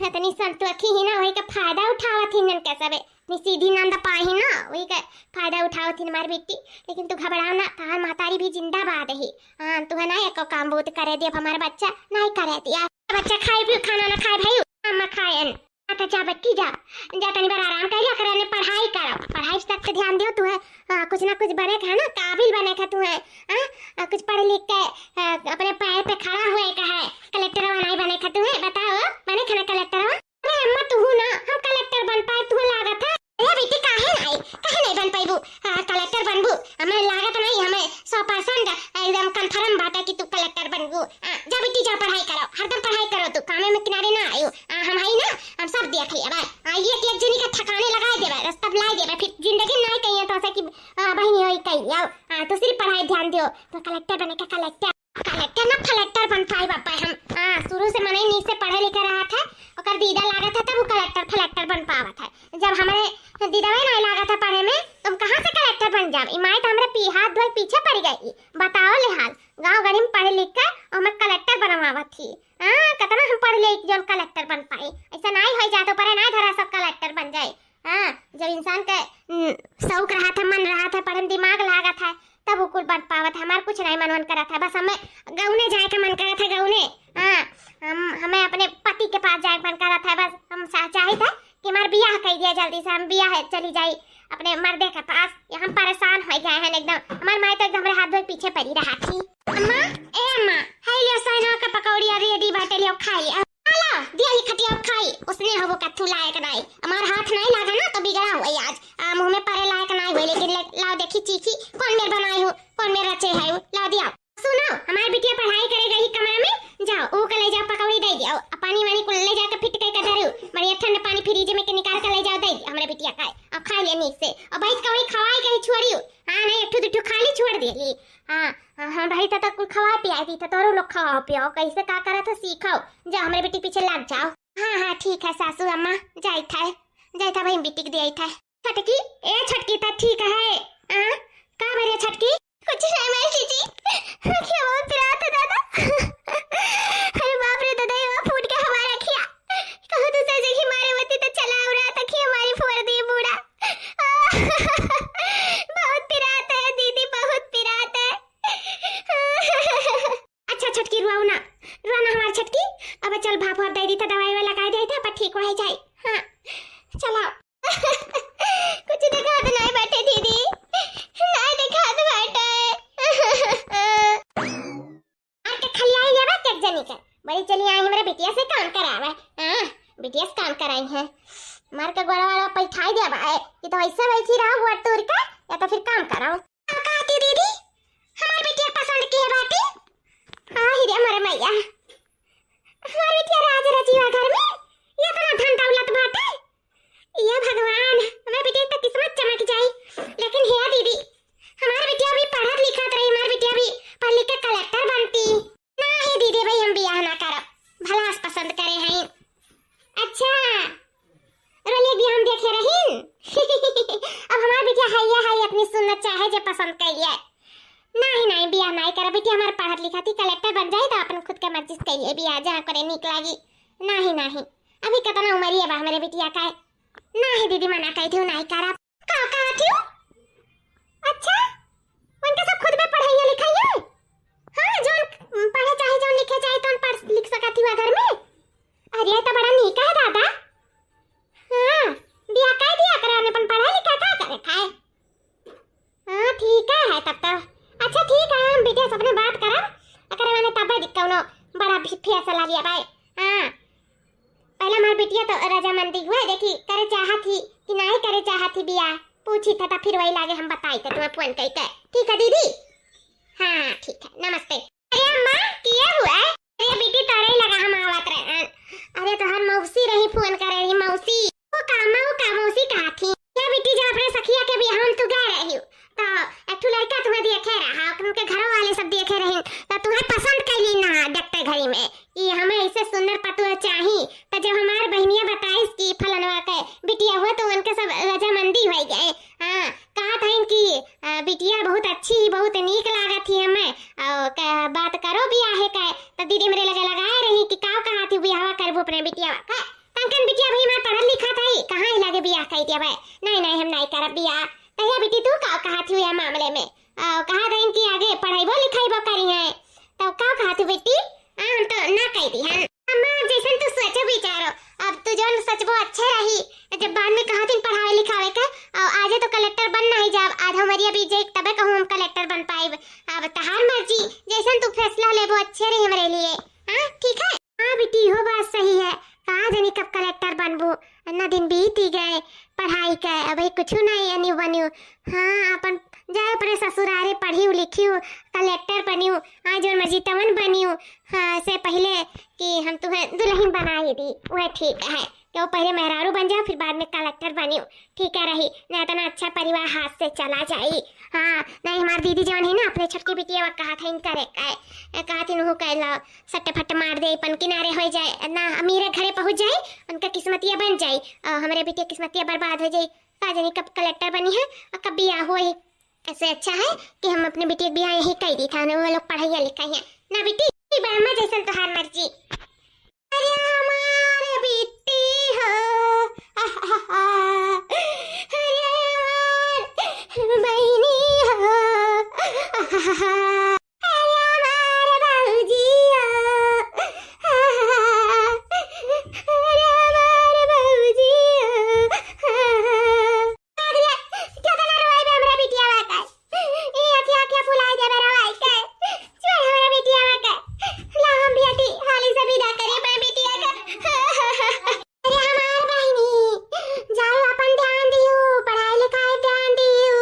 इतनी संतोखी ही ना, वही का फायदा उठावत ही नन के सबे। इतनी सीधी नंद पाई ना, वही का फायदा उठावत ही हमार बिट्टी। लेकिन तू घबराओ ना, तहार महतारी भी जिंदाबाद ही। हाँ, तू है ना एको काम बहुत करे दिया, अब हमार बच्चा नहीं करे दिया। बच्चा खाए भी खाना ना खाए भाई, अम्मा खाए। हाँ, तो जा बेटी जा, जा तनी बार आराम कर लिया, करे ने पढ़ाई करो, पढ़ाई तक पे ध्यान दियो तू है। हाँ, कुछ ना कुछ बने का है ना, काबिल बने का तू है। हाँ, आ, कुछ पढ़ लिख के, आ, अपने पैर पे खड़ा हुए का है, कलेक्टर बनाई बने का तू है, बताओ, बने का ना कलेक्टर? अरे अम्मा, तू ना हम कलेक्टर बन पाए, तू लागत है। अरे बेटी, काहे नहीं, काहे नहीं बन पाइबू? हाँ, कलेक्टर बनबू, हमें लागत नहीं, हमें सौ परसेंट एकदम कन्फर्म बात है कि तू कलेक्टर बनबू। हाँ, जा बेटी, जा पढ़ाई करो, हरदम पढ़ाई करो तू, कामे में किनारे ना आयो। हाँ, हम आई ना, हम सब देख लिया भाई। हाँ, ये एक जनी का ठिकाने लगा देवे, रास्ता बुला देवे, फिर जिंदगी में नहीं कहिए तो ऐसा कि, हाँ, बहनी होई कही आओ। हाँ, तू सिर्फ पढ़ाई ध्यान दियो, तो कलेक्टर बने का कलेक्टर। कलेक्टर ना फलेक्टर बन पाई बापा हम। हाँ, शुरू से मनई नीक से पढ़े लिखे रहा था, ओकर दीदा लागत है तब वो कलेक्टर फलेक्टर बन पावत है। जब हमारे दीदवे नहीं लागत है पढ़े में, तो हम कहाँ से कलेक्टर बन जाब? ई माई तो हमरे पी-, हाथ धोए पीछे पड़ गई। बताओ ले हाल, गाँव गढ़ी में पढ़ लिख के और मैं कलेक्टर बनवावत थी। हाँ, कितना हम पढ़ ले जौन कलेक्टर बन पाई, ऐसा नहीं हो जाए तो पढ़े नहीं धरा सब कलेक्टर बन जाए। हाँ, जब इंसान के, उम, शौक रहा था, मन रहा था, पढ़े में दिमाग लागत है, तब वो कुल बन पावत है। हमार कुछ नहीं मनवन करत है, बस हमें गौने जाए का मन करत है, गौने। हाँ, हम, हमें अपने पति के पास जाए का मन करत है, बस हम सा-, चाहित है कि हमार बियाह कर दिया जल्दी से, हम बियाह चली जाई अपने मर्दे के पास। ये हम परेशान हो गए हैं एकदम, हमार माई तो एकदम हमरे हाथ धोए पीछे पड़ी रहा थी। अम्मा, ए अम्मा, है लियो सोना का पकौड़ी और रेडी बाटे, लियो खाई। ला, दिया ही खटिया खाई, उसने हबो कथू लायक नाई। हमार हाथ नाई लागा ना तो बिगड़ा हुआ आज। आ, मुँह में परे लायक नाई हुई, लेकिन ले, लाओ देखी चीखी, कौन मेर बनाई हूँ, कौन मेर रचे है, लाओ दिया। सुनो, हमार बिटिया पढ़ाई करे गई कमरा में, जाओ, ऊ के ले जाओ, पकौड़ी दे दियो, आ पानी वानी कुल ले जाके फिट करके धरो, बढ़िया ठंडा पानी फ्रिज में के निकाल के ले जाओ, दे दियो हमरे बिटिया का, अब खा ले नीक से, अब भाई पकौड़ी खवाई कहीं छोड़ियो, हाँ, नहीं, एक ठो दू ठो खाली छोड़ देली, हाँ, हाँ, हाँ, भाई, तो, तो कुल खवा पिया दी, तो तोरो लोग खाओ पियो, कैसे का करत हो सीखो, जा हमरे बेटी पीछे लग जाओ। हाँ, हाँ, ठीक है सासू अम्मा, जाइत है, जाइत है, वहीं बेटी के दिया था। छोटकी, ए छोटकी, तो ठीक है, हाँ, का भरे छोटकी? कुछ नहीं माई जीजी, अखिया बहुत पिरात है दादा। अरे बाप रे दादा, ये फूट के हमारा अखिया। कहूँ दूसरे जगह मारे होती तो चला और रात अखिया हमारी फोड़ दी बूढ़ा। बहुत पिरात है दीदी, बहुत पिरात है। अच्छा छोटकी, रुआओ ना, रुआ ना हमार छोटकी। अब चल भाप वाप दे दी था, दवाई वाला लगा दे था, पर ठीक हो जाए। हाँ, चलाओ। कुछ दिखात नहीं बैठे दीदी, नहीं दिखात बैठे। मार के खलियाई लेबा एक जनी के। बड़ी चली आई हमरे बिटिया से काम करावे। हाँ, बिटिया से काम कराई है। मार के गोड़ा वाला पैठाई देबा है। ये तो ऐसे बैठी रहो गोड़ तोड़ के, या तो फिर काम कराओ। का कहती दीदी? हमार बिटिया पसंद की है बाटी? हाँ ही रे हमर मैया। हमार बिटिया राज रची बा घर में। के बियाह जा करे नीक लागी। नाही, नाही, अभी केतना उमरिया बा हमरे बिटिया का। नाही दीदी, मना कही थी, नाही करब। का कहत हू? अच्छा, उनके सब खुद में पढ़ाई लिखाई है? हाँ, जौन पढ़े चाहे, जौन लिखे चाहे, तौन पढ़ लिख सकत ही घर में। अरे, ये तो बड़ा नीक है दादा। हाँ, बियाह कर दिया करे, अपन पढ़ा लिखा का करे खाए। हाँ, ठीक है, है तब तो। अच्छा, ठीक है, हम बिटिया से अपने बात करब, अगर माने तब कौनो बड़ा फै-, फैसला लिया भाई। हाँ, पहले हमार बिटिया तो रजामंदी हुए, देखी करे चाहत ही कि नाही करे चाहत ही बियाह, पूछी था, तो फिर वही लागे हम बताई थे तुम्हें फोन करके। ठीक है दीदी? हाँ, हाँ, ठीक है, नमस्ते। अरे अम्मा, किए हुए? अरे बिटी, तोरे ही लगा हम आवत रहे। अरे तोहर मौसी रही, फोन करे रही मौसी। वो का अम्मा, वो का मौसी कहा थी? क्या बिटी, जब अपने सखिया के बियाह में तू गए रही हो, तो एक ठो लड़का तुम्हें देखे रहा, उनके घरों वाले सब देखे रही, तो तुम्हें पसंद कैली ना देखते घड़ी में कि हमें ऐसे सुंदर पतोह चाही। तो जब हमार बहनिया बताइस कि फलनवा के बिटिया हुआ, तो उनके सब रजामंदी हो गए। हाँ, कहा था कि, अ, बिटिया बहुत अच्छी ही, बहुत नीक लागत ही हमें, और क-, बात करो बियाहे का। तो दीदी हमरे लगे लगाए रही कि का कहा थी बियाहवा करबो अपने बिटिया का। तनकन बिटिया भाई हमार पढ़ल लिखत है, कहाँ ही लगे बियाह कह दिया भाई। नहीं, नहीं, हम नहीं करब बियाह। तो ये बिटी तू का कहा थी या मामले में? आ, कहा था कि आगे पढ़ाईबो लिखाईबो करी है, तो का कहा थी बिटी? आ, हम तो ना कह दी है। अम्मा, जैसन तू सोचो विचारो, अब तू जौन सोचबो अच्छे रही। जब बाद में कहा थी पढ़ावे लिखावे के, और आजे तो कलेक्टर बन नहीं जाब, आधा उमरिया बीत जाई, तबे कहूँ हम कलेक्टर बन पाइब। अब तहार मर्जी, जैसन तू फैसला लेबो अच्छे रही हमरे लिए। हाँ, ठीक है। हाँ बिटी, हो बात सही है। कहाँ जानी कब कलेक्टर बनबू, इतना दिन बीत ही गए पढ़ाई के, अबही कुछ नहीं अनियो बनियो। हाँ, अपन जाए अपने ससुरारे पढ़ियो लिखियो, कलेक्टर बनियो, हाँ, जौन मर्जी तवन बनियो। हाँ, से पहले कि हम तुम्हें दुल्हन बनाई दी, वह ठीक है। कि वो पहले मेहरारू बन जाओ, फिर बाद में कलेक्टर बनियो, ठीक है रही, नहीं इतना अच्छा परिवार हाथ से चला जाई। हाँ, नहीं हमार दीदी जौन है ना, अपने छोटकी बिटिया वा कहा था इनका रे, कहा थी नहु कह लो, सट्टे फट्टे मार दे, अपन किनारे हो जाए ना, अमीरे घरे पहुँच जाए, उनका किस्मतिया बन जाए। और हमरे बिटिया किस्मतिया बर्बाद हो जाए, का जानी कब कलेक्टर बनी है और कब बियाह होई। ऐसे अच्छा है कि हम अपने बिटिया के बियाह यही कह दी था, वो लोग पढ़ाई लिखाई है ना बिटी। ठीक बा अम्मा, जैसन तोहार मर्जी। अरे हमार बिट्टी हो, अरे हमार बहिनी हो, अरे हमार भौजी हो, अरे हमार भौजी हो। अरे, केतना रोइबे हमरा बिटियावा के। ई अखिया, अखिया फुलाई देबे रोवाई के। छोड़ हमरा बिटियावा के। ला हम भी हटी, हाली से विदा करी अपने बिटिया के। अरे हमार बहिनी, जाओ अपन ध्यान दियो, पढ़ाई लिखाई ध्यान दियो।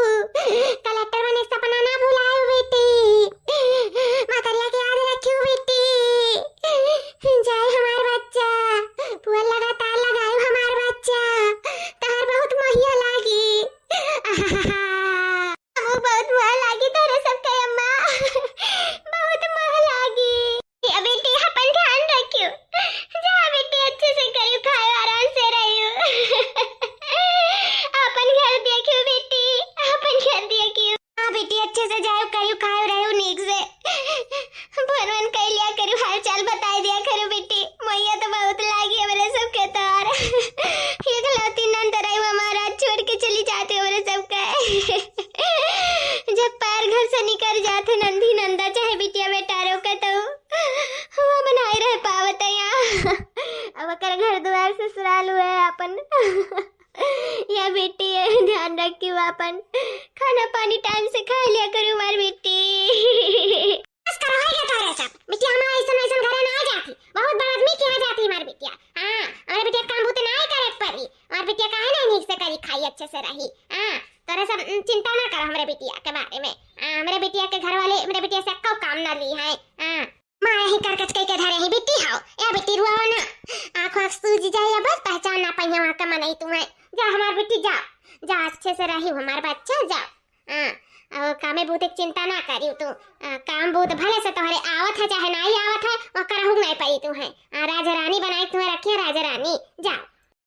कलेक्टर बने के सपना ना भुलायो बेटी। मतरिया के याद रखियो बेटी। जाए हमार बच्चा, पुअर लगातार लगायो हमार बच्चा, तहर बहुत मोहिया लागी। आहाहा। हमू बहुत मोह लागी तोरे सबके अम्मा, बहुत मोह लागी। ए बेटी अपन ध्यान रखियो, जा बेटी अच्छे से करियो, खायो आराम से रहियो। अपन घर देखियो बेटी, अपन घर देखियो। हाँ बेटी, अच्छे से जायो, करियो, खायो, रहो नीक से। फोन वोन कई लिया करियो, हाल चाल बताई दिया करियो बेटी। मोहिया तो बहुत लागी हमरे सबके तोर। एकलौती नंद रही हमारा, छोड़ के चली जाती हमरे सबके। जब पैर घर से निकल जाते नंदी नंदा, चाहे बिटिया बेटा रोके तो हुआ बनाए रह पावत यहाँ। अब ओकर घर दुआर ससुराल हुए अपन। या बेटी, ये ध्यान रखियो अपन, खाना पानी टाइम से खा लिया करो हमार बेटी। बस करो, हो गया तोहरे सब। बिटिया हमार ऐसन वैसन घरे ना जाती, बहुत बड़ आदमी के यहाँ जाती हमार बिटिया। हाँ, हमारे बिटिया काम बूते ना करे पड़ी, हमार बिटिया काहे ना नीक से करी खाई, अच्छे से रही। हाँ, तोरे सब, उम, चिंता ना कर हमरे बिटिया के बारे में। हाँ, हमरे बिटिया के घर वाले हमरे बिटिया से एक्को काम ना ली है। हाँ, माँ यही कर कच कई के धरे ही बिट्टी हाओ। ए बिट्टी रुआओ ना। आँख आँख सूझ जाए या बस पहचान ना पाइए वहाँ का मनई तुम्हें। जा हमार बिट्टी जा। जा अच्छे से रही हमार बच्चा जा। हाँ, और कामे बूते के चिंता ना करियो तू। आ, काम बूत भले से तोहरे आवत है चाहे नहीं आवत है, वो करहु नहीं पाई तू है। आ, राजा रानी बनाए तुम्हें रखिए राजा रानी। जा।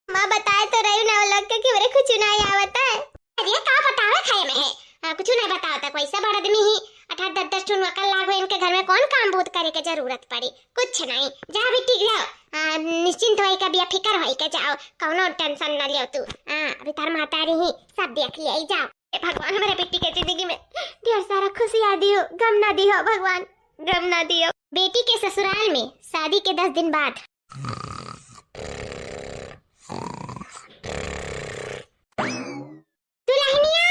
माँ बताए तो रही ना वो लोग के कि मेरे कुछ नहीं आवत है। अरे का बतावे खाए में है? आ, कुछ नहीं बताओ तक, वैसे बड़ आदमी ही, अठारह दस दस ठुन वकल लागो, इनके घर में कौन काम बूत करे के जरूरत पड़ी? कुछ नहीं, जा बेटी जाओ, आ, निश्चिंत होई के, बेफिकर होई के जाओ, कौनो tension ना लियो तू। हाँ, अभी तार महतारी ही सब देख लिया, जाओ। ए भगवान, हमारे बेटी के जिंदगी में ढेर सारा खुशियाँ दियो, गम ना दियो भगवान, गम ना दियो। बेटी के ससुराल में शादी के दस दिन बाद। दुल्हनिया,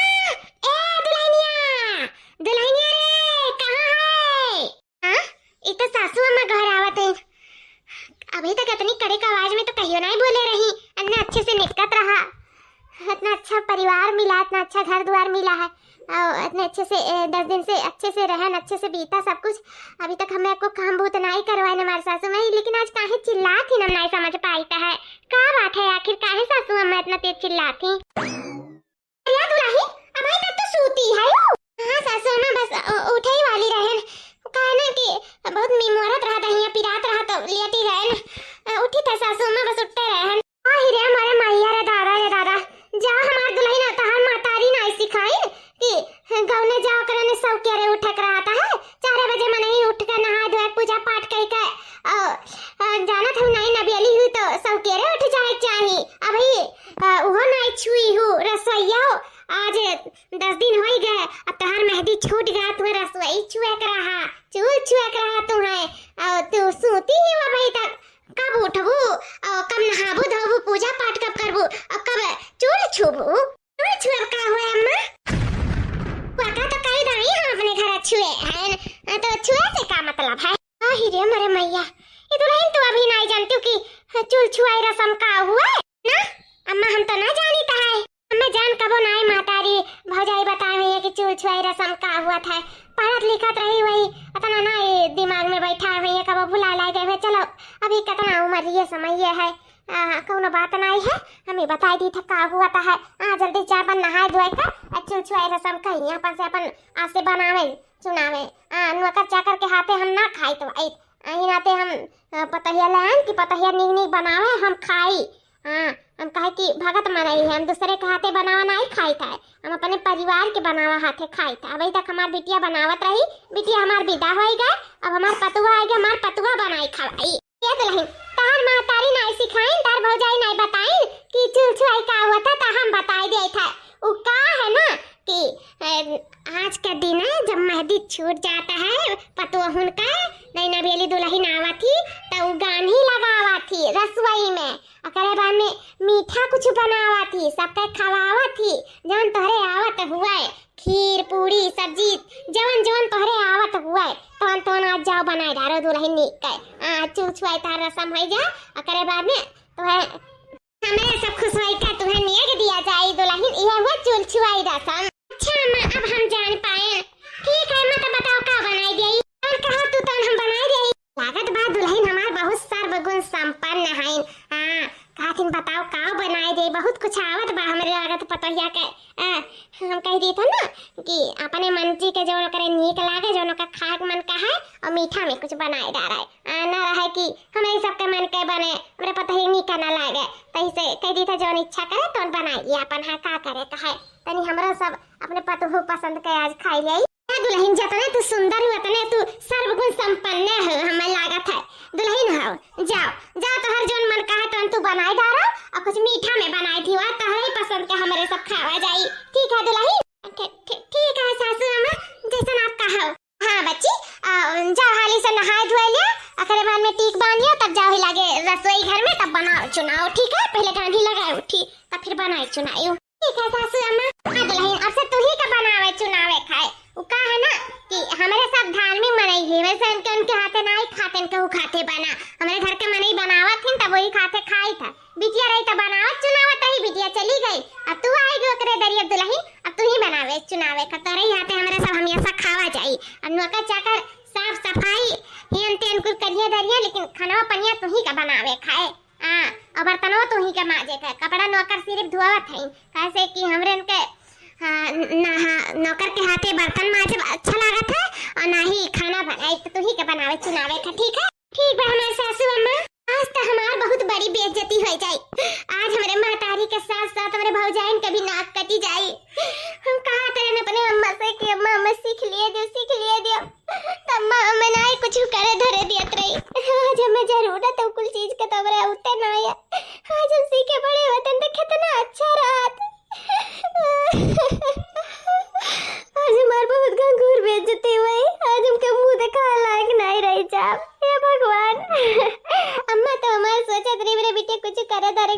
ए दुल्हनिया, दुल्हनिया रे, कहाँ है? हाँ, ई तो सासू अम्मा घर आवत है। अभी तक इतनी कड़क आवाज में तो कहियो नहीं बोले रही, इतना अच्छे से निपटत रहा, इतना अच्छा परिवार मिला, इतना अच्छा घर द्वार मिला है, और इतने अच्छे से, ए, दस दिन से अच्छे से रहन, अच्छे से बीता सब कुछ। अभी तक हमें को काम बहुत नहीं करवाए हमारे सासू माई, लेकिन आज काहे चिल्लात ही, हम नहीं समझ पाइत है का बात है, आखिर काहे सासू अम्मा इतना तेज चिल्लात ही? अरे दुल्हन, अबही तक तो सूती है। हाँ सासू अम्मा, बस उ-, उठे ही वाली रहन। काहे ना कि बहुत मी-, मोरत रहा, दहिया पिरात रहा तो लेटी रहन। अ, उठी था सासू अम्मा, बस उठते रहन। आही रे मोरे मैया रे दादा रे दादा, जा हमार दुल्हन, तहार महतारी नाई सिखाइन कि गौने जाओ करे ने सौकेरे उठक रहत है। चार बजे मनई उठ के नहाए धोए पूजा पाठ कई के, अ, अ, जानत हूँ नाई नबेली हूँ तो सौकेरे उठ जाए चाही। अभी, अ, उहो नाई छुई हूँ रसोइया हो। आज दस दिन होई गए, अब तोहार मेहदी छूट गया, तुम्हें रसोई छुए के रहा, चूल छुए के रहा तुम्हें, और तू सूती ही हो अभी तक। कब उठबू और कब नहाबू धोबू, पूजा पाठ कब करबू और कब चूल छूबू? चूल छुए का हुआ अम्मा? वका तो कई दाई हम अपने घर छुए हैं, तो छुए से का मतलब है? आही रे मरे मैया, ये दुल्हन तू अभी नहीं जानती कि चूल छुआई रसम का हुआ है ना? अम्मा हम तो ना जानी है। हमें जान कबो नाई महतारी भौजाई बताए हुई है कि चूल छुआई रसम का हुआ था। पढ़त लिखत रही हुई, इतना नाई दिमाग में बैठा हुई है, कबो भुला ला गए हुए। चलो, अभी कितना उम्र ये समय ये है, आ, कौनो बात नाई है, हमें बताई दी था का हुआ था है। आ, जल्दी जा अपन नहाए धोए का, आ, चूल छुआई रसम कहीं अपन से अपन आज से बनावे चुनावे। आ, नौकर चाकर के हाथे हम ना खाई तो आई, आई नाते हम, आ, पतहिया ले आन कि पतहिया नीक नीक बनावे हम खाई। हाँ, हम काहे कि भगत मनई है, हम दूसरे के हाथे बनावा नाई खाई था, हम अपने परिवार के बनावा हाथे खाई था। अभी तक हमार बिटिया बनावत रही, बिटिया हमार विदा होई गए, अब हमार पतुआ आएगा, हमार पतुआ बनाई खवाई। ये दुल्हन, तार महतारी नाई सिखाइन, तार भौजाई नाई बताइन कि चूल छुआई का हुआ था, तो हम बताई दे था। उ का है ना कि, ए, आज के दिन है, जब मेहदी छूट जाता है पतोहुन का, नई नवेली दुल्हन आवत ही, तो उ गान्ही लगावत ही रसोई में। ओकरे बाद में मीठा कुछ बनावत ही, सबके खवावत ही, जौन तोहरे आवत हुए, खीर, पूड़ी, सब्जी, जवन जवन तोहरे आवत हुए, तवन तवन आज जाओ बनाए डारो दुल्हन नीक के। आ, चूल छुआई तार रसम होई जा, ओकरे बाद में तोहरे हमरे सब खुश होई का तुहे नेग दिया जाई दुल्हन, इहे हुआ चूल छुआई रसम। अच्छा अम्मा, अब हम जान पाए। ठीक है अम्मा, तो बताओ का बनाई देई? और कहा तू तौन हम बनाई देई। लागत बा दुल्हन हमार बहुत सर्वगुण संपन्न हईन। हाँ, कहथिन बताओ का बनाई देई, बहुत कुछ आवत बा हमरे लागत पतोहिया के। आ, हम कह दी था ना कि अपने मन जी के जौन ओकरे नीक लागे, जौन ओकर खाए के मन का है, और मीठा में कुछ बनाए डारे। आ, ना रहे कि हमरे सबके मन के बने, हमरे पतोहिया नीक ना लागे। तैसे कह दी था जौन इच्छा करे तौन बनाई अपन, हाँ का करे का है। तनी हमरो सब अपने पतोहू पसंद के आज खाई ले। ए दुल्हन, जतने तू सुंदर हो, उतने तू सर्वगुण संपन्न हो, हमें लागत है। दुल्हन हो, जाओ, जाओ, तोहर जौन मन कहे तौन तू बनाए डारो, और कुछ मीठा में बनाई थी, वह तोहरे ही पसंद के हमरे सब खावा जाई। ठीक है दुल्हन? ठी-, ठी-, ठीक है सासू अम्मा, जैसन आप कहो। हाँ बच्ची, आ, जाओ हाली से नहाए धोए लिया, ओकरे बाद में टीक बांधियो, तब जाओ ही लागे रसोई घर में, तब बनाओ चुनाओ, ठीक है? पहले गान्ही लगाए उठी, तब फिर बनाए चुनाई। ठीक है सासू अम्मा। हाँ दुल्हन, अब से तू ही का बनावे चुनावे खाए। उ का है ना कि हमरे सब धार्मिक मनई है, वैसे इनके उनके हाथे ना ही खाते, इनके उ खाते बना। हमरे घर के मनई बनावत हिन, तब वही खाते खाई था। बिटिया रही तो बनावत चुनावत रही, बिटिया चली गई, अब तू आई गई ओकरे दरिया दुल्हन, अब तू ही बनावे चुनावे का, तोरे ही हाथे हमरे सब हमेशा खावा जाई। अब नौकर चाकर साफ सफाई हेन तेन कुल करिए दरिया, लेकिन खाना पनिया तू ही का बनावे खाए। हाँ, और बर्तनों तू ही के माजे के, कपड़ा नौकर सिर्फ धोवत है, कैसे कि हमरे इनके, हाँ, न-, ना, हाँ, नौकर के हाथे बर्तन माजे अच्छा लागत है और ना ही खाना बनाए, तो तू ही के बनावे चुनावे का, ठीक है? ठीक बा हमार सासू अम्मा, आज तो हमार बहुत बड़ी बेइज्जती हो जाई। आज हमरे महतारी के साथ साथ हमरे भौजाइन के भी नाक कटी जाई। हम कहा करें अपने अम्मा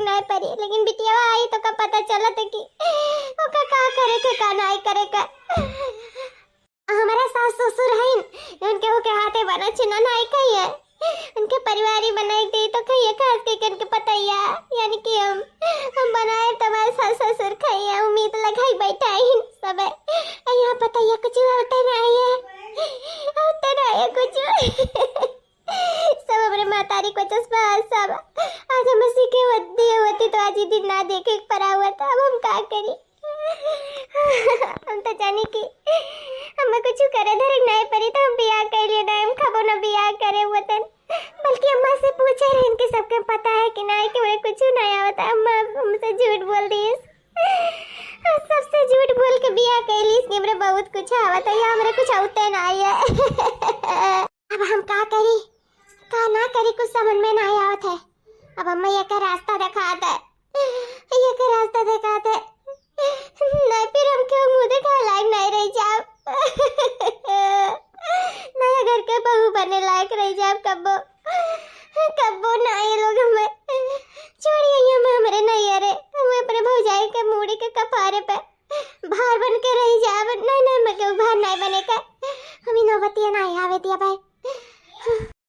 नाहीं परी, लेकिन बिटिया आई तो का पता चलत कि ओका का करे के, का नाहीं करे का। हमरा सास ससुर हईन, उनके ओके हाथे बना चुना नाहीं खाइए, उनके परिवार ही बनाए दे तो खाइए, खास करके उनके पतैया, यानी कि हम, हम बनाए तो हमारे सास ससुर खाइए, उम्मीद लगाई बैठा हईन सब। यहाँ पतैया कुछ होते नाहीं है, होते नाहीं है कुछ। सब हमरे महतारी को चस्पा, सब आज हम सीखे होती, होती तो आज ये दिन ना देखे के परा हुआ था। अब हम का करी? हम तो जानी कि हमें कुछ करे धरे के नाहीं परी, तो हम बियाह कर लिए ना, हम खबो ना बियाह करे हुए तन। बल्कि अम्मा से पूछे रहन कि सबके पता है कि नाहीं, कि उन्हें कुछ नाहीं आवत। अम्मा हमसे झूठ बोल दी, सबसे झूठ बोल के बियाह कर ली कि हमरे बहुत कुछ आवत है, या हमरे कुछ आवते नाहीं है। अब हम का करी, का ना करी, कुछ समझ में नाहीं आवत है। अब अम्मा ये का रास्ता दिखात है, ये का रास्ता दिखात है। नाहीं फिर हम क्यों मुँह दिखाए लायक नाहीं रह जाब। नया घर के बहू बने लायक रह जाब कब्बो, कब्बो ना ये लोग हमें छोड़िए, ये हम हमरे नहीं, अरे हम अपने भौजाई के मूड़ी के कपारे पे भार बन के रह जाब। नहीं, नहीं, मैं केहू भार नहीं बने का। हम इन नौबतिया नाहीं आवे दिया भाई।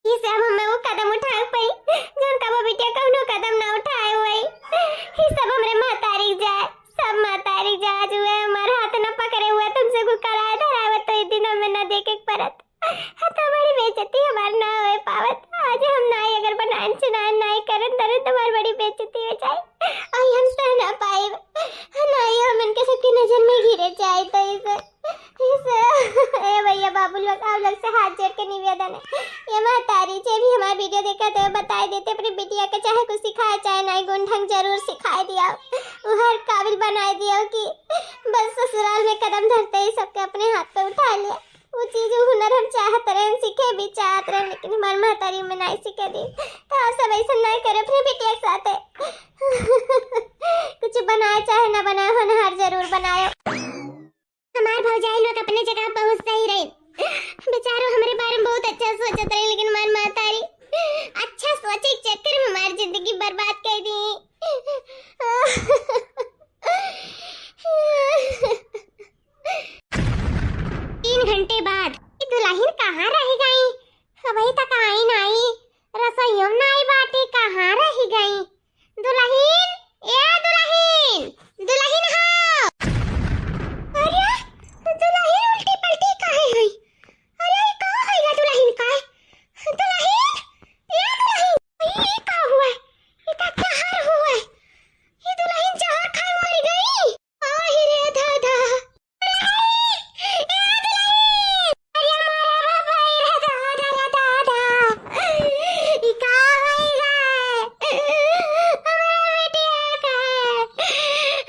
ई से अब हमें वो कदम उठाए पड़ी, जौन कबो बिटिया कौनो कदम ना उठाए हुए। ई सब हमरे महतारी जाए, सब महतारी जाए, जो है हमारे हाथ ना पकड़े हुए, तुमसे कुल कराए धराए हुए, तो ई दिन हमें ना देखे के परत। हाँ, तो बड़ी बेइज्जती हमार ना होए पावत। आज हम नाई अगर बनान सुनान नाई करन धरन, तो हमार बड़ी बेइज्जती हो जाए। आई हम सह ना पाइब। नाई हम इनके सबकी नजर में गिरे जाए, तो इसे, इसे, ए भैया बाबू लोग, आप लोग से हाथ जोड़ के निवेदन है, ये महतारी जे भी हमार वीडियो देखा तो बताए देते अपनी बिटिया के, चाहे कुछ सिखाए चाहे नाई, गुण ढंग जरूर सिखाए दिया, वो हर काबिल बनाए दिया कि बस ससुराल में कदम धरते ही सबके अपने हाथ पे उठा लिया। वो चीज, वो हुनर हम चाहत रहन, सीखे भी चाहत रहन, लेकिन हमार महतारी में नाई सीखे दी। तो आप सब ऐसा नाई करे अपने बिटिया के साथे। कुछ बनाए चाहे ना बनाए, होनहार जरूर बनायो। हमार भौजाई लोग अपने जगह बहुत सही रही, बेचारो हमरे बारे में बहुत अच्छा सोचत रही, लेकिन हमार महतारी अच्छा सोचे के चक्कर में हमार जिंदगी बर्बाद कर दी। तीन घंटे बाद, ई दुलहिन कहाँ रहि गई? अबही तक आई नाई, रसोइयो में नाई बाटी, कहाँ रहि गई? दुलहिन, ए दुलहिन, दुलहिन हो। अरे, दुलहिन उल्टी पल्टी काहे हुई? अरे, ई का होइगा दुलहिन का? दुलहिन, ए दुलहिन, ई का हुआ? ई का कहर हुआ? ई दुलहिन जहर खाए मर गई? आहि रे दादा। ए दुलहिन! अरे मारा बाबा, ए रे दादा, रे दादा। ई का होइगा? हमार बेटिया का,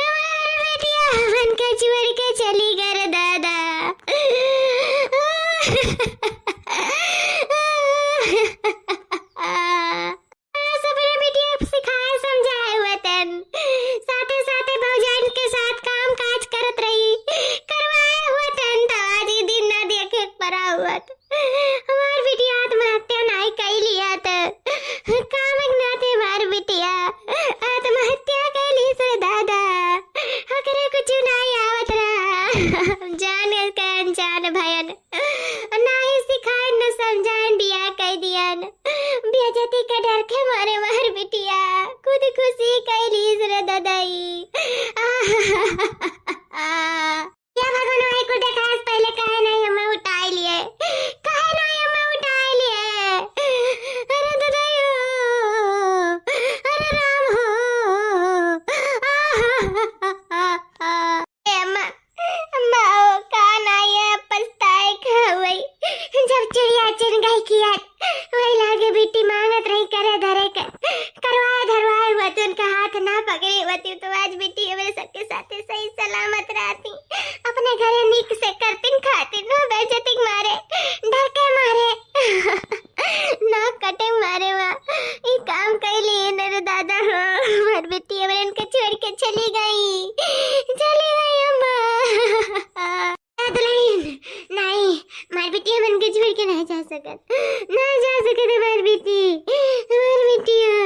हमार बेटिया हमन के छोड़ के चली गई रे दादा। सबरे बिटिया सिखाए समझाए हुए तन, साथे साथे भौजाइन के साथ काम काज करत रही, करवाए हुए तन, तो आज ई दिन ना देखे के परा हुआ। हमार बिटिया आत्महत्या नाई कई लिया त, काम के नाते हमार बिटिया आत्महत्या कई ली से दादा, ओकरे कुछ नाई आवत रहा। जान के अनजान भयन, नाई सिखाइन न समझाइन, बियाह कई दियन। बेइज्जती के डर के मारे हमार बिटिया खुदकुशी कई लीस रे ददई। या भगवान, वही कुछ देखा है, पहले काहे नाई हमें उठाए लिए, काहे नाई हमें उठाए लिए? अरे ददई हो, अरे राम हो। ए अम्मा, अम्मा, ओ, का ना ये पछताए का हुई? जब चिड़िया चुन गई खियार, वही लागे बिट्टी मांगत रही करे धरे के, करवाए धरवाए हुआ तो उनका हाथ ना पकड़े हुआ तो आज बिट्टी हमरे सबके साथे सही सलामत रहती, अपने घरे निक से करतिन खातिन, नो बेइज्जती के मारे, डर के मारे। नाक कटे मारे वा, ई काम कई लिए न रे दादा हो, हमार बिट्टी हमरे इनके छोड़ के चली गई, चली गई अम्मा। ए दुलहिन, नाई, हमार बिट्टी हमन के छोड़ के ना जा सकत, ना जा सकत हमार बिट्टी, हमार बिट्टी हो।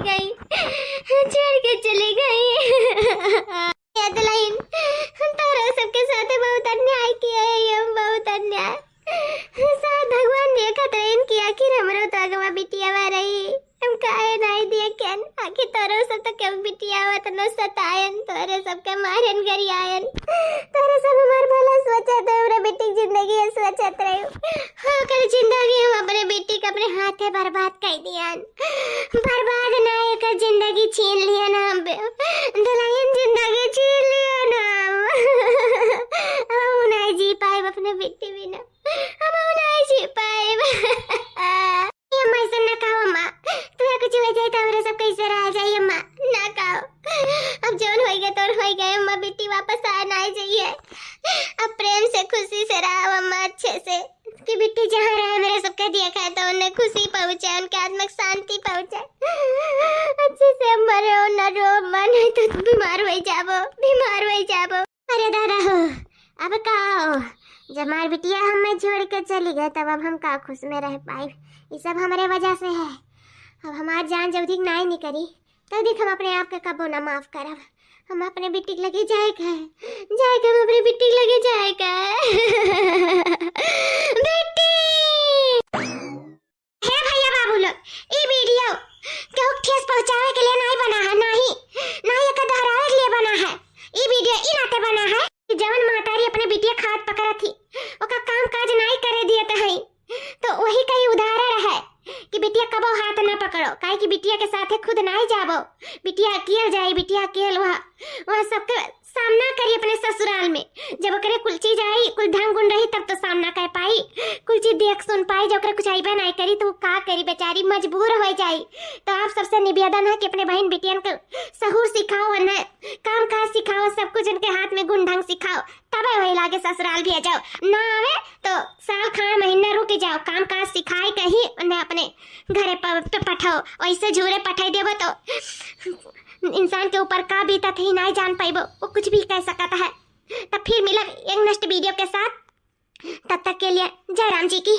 गई, छोड़ के चली गई। ए दुलहिन, तोहरा सबके साथे बहुत अन्याय किया है हम, बहुत अन्याय। शायद भगवान देखत रहिन कि आखिर हमरो तो अगवा बिटिया रही, हम काहे नाई देखेन। आखिर तोहरा सब तो केहू बिटिया आवत न सतायन, तोहरे सबके मारन गरियायन। तोहरे सब हमार भला सोचत है, हमरा बेटी के जिंदगी सोचत रहे। हाँ, ओकर जिंदगी हम अपने बेटी के अपने हाथे बर्बाद कर दियन। बर्बाद ना, एकर जिंदगी छीन लिया ना हम बे-, दुलहिन जिंदगी छीन लिया ना हम। हम नहीं जी पाए अपने बेटी बिना, हम नहीं जी पाए। ए अम्मा, ऐसा ना कहो अम्मा, तुम्हें कुछ हो जाए तो हमरा सब कैसे रहा जाए अम्मा, ना कहो। अब जौन होई गए तौन होई गए अम्मा, बेटी वापस आए ना जाइए। अब प्रेम से खुशी से रहो अम्मा, अच्छे से। कि बिट्टी जहाँ रहे, मेरे सबके देखा है तो उन्हें खुशी पहुँचे, उनके आत्मा को शांति पहुँचे। अच्छे से मरो न रो, मन है तो बीमार हो जाबो, बीमार हो जाबो। अरे दादा हो, अब का हो, जब हमार बिटिया हमें छोड़ के चली गए, तब अब हम का खुश में रह पाई? ये सब हमारे वजह से है। अब हमार जान जब तक नाई निकली, तब तक हम अपने आप के कबो ना माफ करब। हम अपने बिट्टी के लगे जाए के है, जाए के, हम अपने बिट्टी के लगे जाए के है। बिट्टी! हे भैया बाबू लोग, ई वीडियो केहू के ठेस पहुँचावे के लिए नाई बना है, नाही, नाही एकर दोहरावे के लिए बना है। ई वीडियो ई नाते बना है कि जवन महतारी अपने बिटिया के हाथ पकड़त ही, ओका काम काज नाई करे दियत है, तो वही का ई उदाहरण है कि बिटिया कबो हाथ ना पकड़ो, काहे कि बिटिया के साथे खुद नाई जाबो, बिटिया अकेल जाई, बिटिया अकेल वह, वह सबके सामना करी अपने ससुराल में। जब ओकरे कुल चीज आई, कुल धन गुण रही, तब तो सामना कर पाई, कुल चीज देख सुन पाई। जब ओकरे कुछ अइबे नाई करी, तो वो का करी, बेचारी मजबूर हो जाई। तो आप सबसे निवेदन है कि अपने बहन बिटियन के सहूर सिखाओ, उन्हें काम काज सिखाओ, सब कुछ उनके हाथ में गुण ढंग सिखाओ, तबे वही लागे ससुराल भेजाओ। ना आवे तो साल खान महीना रुक जाओ, काम काज सिखाए के ही उन्हें अपने घरे प-, प-, पठाओ। वैसे झूरे पठाई देबो तो इंसान के ऊपर का बीतत ही नाई जान पाइबो, वो कुछ भी कह सकत है। तब फिर मिलब एक नेक्स्ट वीडियो के साथ, तब तक के लिए जय राम जी की।